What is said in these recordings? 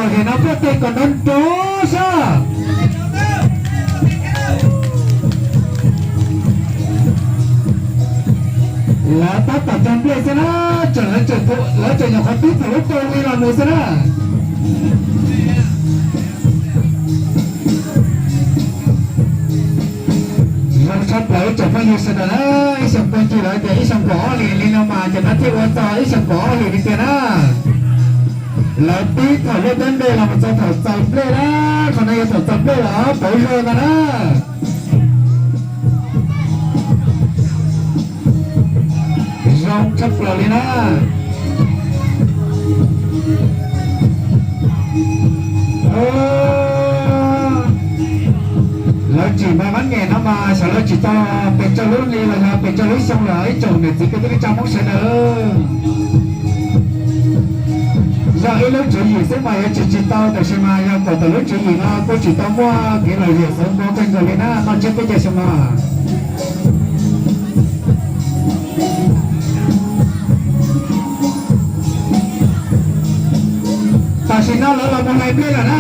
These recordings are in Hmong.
Ces no puab tej kom nrov nrov xwb. Lawv tab tom cog nplej xwb na, tseem lawv tseem nyuam qhuav pib thaum lub rau li los mus xwb na. Zoo tshaj plaws ib tsoom phooj ywg sawv daws na, ib xyoo phooj ywg lawv tias ib xyoo kaum ob hlis li no mas cov no thiaj ua txog ib xyoo kaum ob hlis li tiag na. Lawv pib thaum lub teb nplej los mus txog thaum txaws nplej na, qhov no yog thaum txaws nplej los pauv zog ntag na. Zoo tshaj plaws li na. Lawv tsim mas mab nyem no mas xyov lawv tsim tau pes tsawg lub hli los yog pes tsawg lub xyoo lawm ib tsoom niam txiv kwv tij neej tsa Hmoob sawv daws. Yog ib lub tswv yim xwb mas yuav tsim tsis tau, tab sis mas yog kom tau lub tswv yim no kuj tsim tau muaj kev lom zem xwb npaum kawg nkaus li na, noj tsiab peb caug xyoo no. Tam sim no lawv los mus hlais nplej lawm na.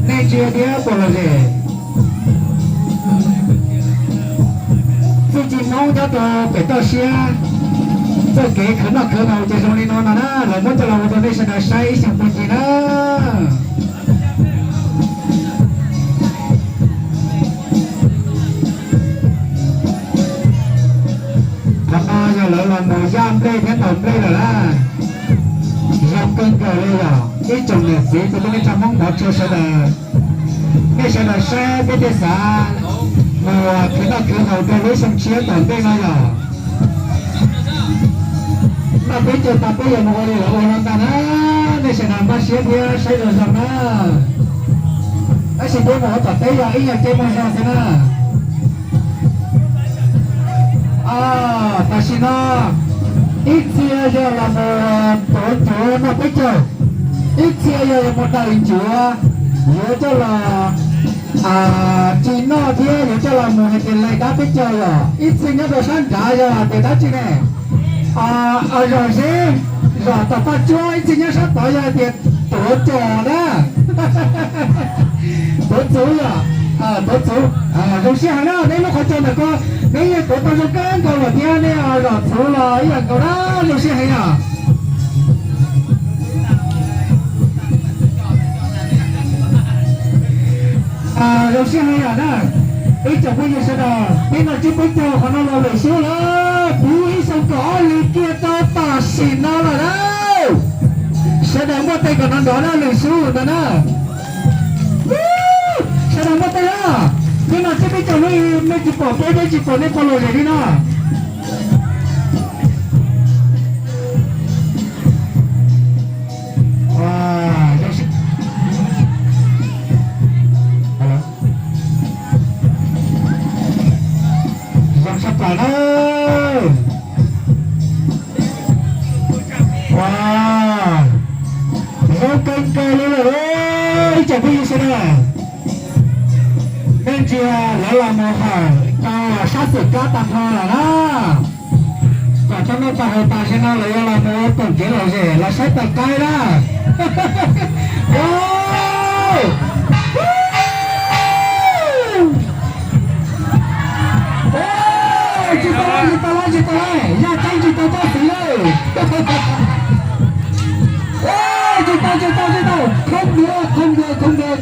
Nej ntsia thiab puas lom zem? Txuj ci Hmoob nyob rau pem toj siab, txoj kev khwv noj khwv haus ces zoo li no no na, lawv muab coj los ua rau nej sawv daws saib ib xyoos phooj ywg na. Qhov no yog lawv los mus yaj nplej thiab ntaus nplej lawm na. Zoo kawg nkaus li yog ib tsoom niam txiv kwv tij neej tsa Hmoob hmov tshua sawv daws, nej sawv daws saib peb thiaj xav mus khwv noj khwv haus rau lub xyoo tshiab tom ntej no yog. Noj peb caug tas peb yuav mus ua li lawv ua no ntag na, nej sawv daws npaj siab thiab saib zoo zoo na. Tab sis peb mus ua tom teb yog ib nyuag cev muag zog xwb na. Tam sim no ib txhia yog los mus tuav ncuav noj peb caug, ib txhia yog mus daws ncuav yuav coj los ci noj thiab yuav coj los mus hais tias lais dab peb caug yom. Ib txhia nyob rau sab nrad yog hais tias dab tsi ne, zom zeb, zom tom Paj Tsuab, ib txhia nyob sab tod yog hais tias tuav txuv na. Tuav txuv yom, tuav txuv. Zoo siab heev na, neb lub qhov cos ntawm ko neb yeej tuav tau zoo kawg nkaus lawm thiab, nej zom txuv los ib yam nkaus na, zoo siab heev yom. Zoo siab heev yom na. Ib tsoom phooj ywg sawv daws, peb noj tsiab peb caug qhov no los lwm xyoo lawm, puv ib xyoo kaum ob hlis kiag rau tam sim no lawm na. Sawv daws muaj tej kom nrov nrov na, lwm xyoo ntawd na. Sawv daws muaj tej na, peb noj tsiab peb caug lub, nej tsis pom peb, peb tsis pom nej pog lom zem li no. Zoo tshaj plaws na. Ua, zoo kawg nkaus li lawm ib tsoom phooj ywg sawv daws. Nej ntsia lawv los mus hawm rau sab xwm kab tag nrho lawm na. Kom tau noj tau haus tas sim no lawv yuav los mus ua koom kev lom zem los saib tawm qaib na. Tsis tau lawm, tsis tau lawm, tsis tau lawm, Yaj Ceeb tsis tau cov xiv lawm. Tsis tau, tsis tau, tsis tau, không được, không được, không được.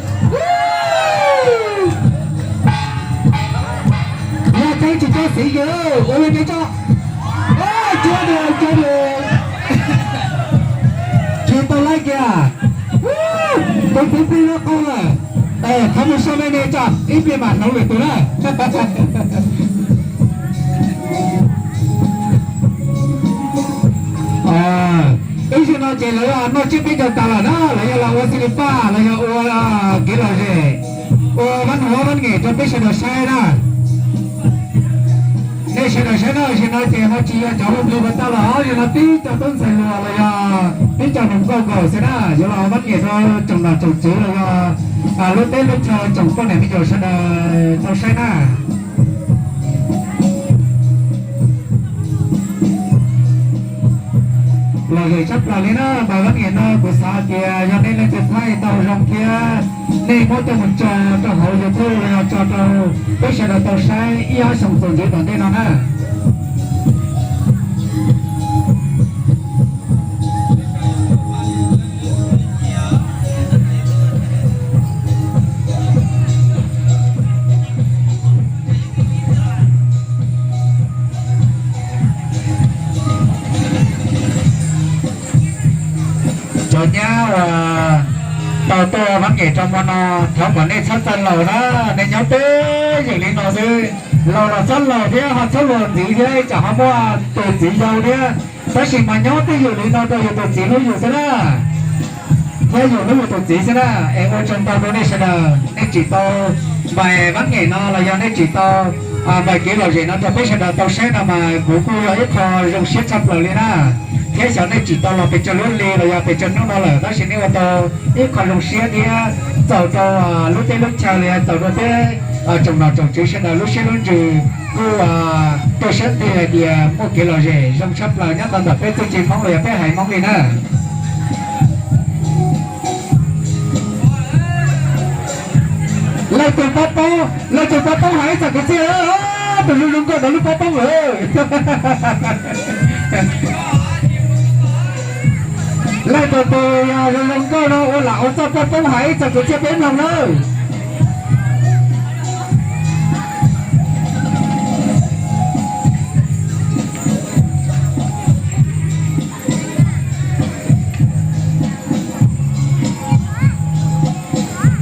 Yaj Ceeb tsis cov xiv kiag, ua li peb tso. Cuab dua, cuab dua. Tsis tau lawm kiag. Tus txiv plig lub qau lawm. Thov mus so me me tso, ib pliag mam hloov lwm tus na. Ib zaug no ces lawv noj tsiab peb caug tas lawm na, lawv yog los ua xib li paj los yog ua kev lom zem, ua vab huab vab nkem rau peb sawv daws saib na. Nej sawv daws saib na, zaum no ces ho tsis yog cov hu nplua puas tag los zaum no tib co tub ntxhais hluas los yog tib co hluas nkauj nkaus xwb na, yuav los vab nkem rau tsoom nom tsoom tswv los yog lub teb lub chaw tsoom poj niam me nyuam sawv daws tau saib na. Lom zem tshaj plaws li na, mas vaj nyem no kuv xav tias yog nej leej twg thaij tau zoo thiab nej muab coj mus tso rau hauv YouTube los yog tso rau peb sawv daws tau saib ib ob xyoo txuas ntxiv tom ntej no na. Cov nyab uas tau tuaj vaj nyem rau hmo no, thov kom nej txhob txawj laus na, nej nyob peb yeem li no xwb. Laus los txhob laus thiab ho txhob luag ntxiv thiab tsam ho muaj tus txiv yau thiab. Tab sis mas nyob twj ywm li no rau yus tus txiv hlub yus xwb na, thiab yus hlub yus tus txiv xwb na. Es ua tsaug ntau rau nej sawv daws, nej tsim tau npais vaj nyem no los yog nej tsim tau npais kev lom zem no rau peb sawv daws tau saib no mas kuv kuj yog ib qho zoo siab tshaj plaws li na. Thiab xyov nej tsim tau los pes tsawg lub hli los yog pes tsawg hnub no lawm, tab sis nej ua tau ib qho zoo siab thiab txaus rau lub teb lub chaw los yog txaus rau peb tsoom nom tsoom tswv sawv daws lub siab lub ntsws kuj rau siab ntev hais tias muaj kev lom zem zoo tshaj plaws nyob tau ntawm peb txuj ci Hmoob los yog peb haiv Hmoob li na. Leej twg paub poob, leej twg paub poob hais ib txoj kwv txhiaj, tus zoo zoo nkauj ntawd lub paub poob lawm. Leej twg tus yog zoo zoo nkauj no ua lam ua txoj paub poob hais ib txoj kwv txhiaj peb mloog nawb.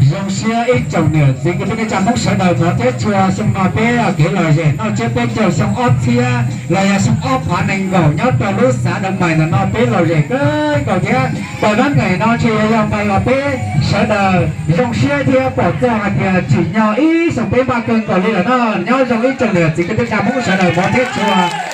Zoo siab ib tsoom niam txiv kwv tij neej tsa Hmoob sawv daws, thov thiab tshua xyoo no peb kev lom zem noj tsiab peb caug xyoo ob txhiab los yog xyoo ob phav nees nkaum nyob rau lub xav Dawm Mais ntawm no peb lom zem kawg nkaus thiab. Npais vaj nyem no ntshe yuav yog npais uas peb sawv daws zoo siab thiab pom txog hais tias tsim nyog ib xyoos peb npaj kawg nkaus li lawm no. Nyob zoo ib tsoom niam txiv kwv tij neej tsa Hmoob sawv daws, thov thiab tshua.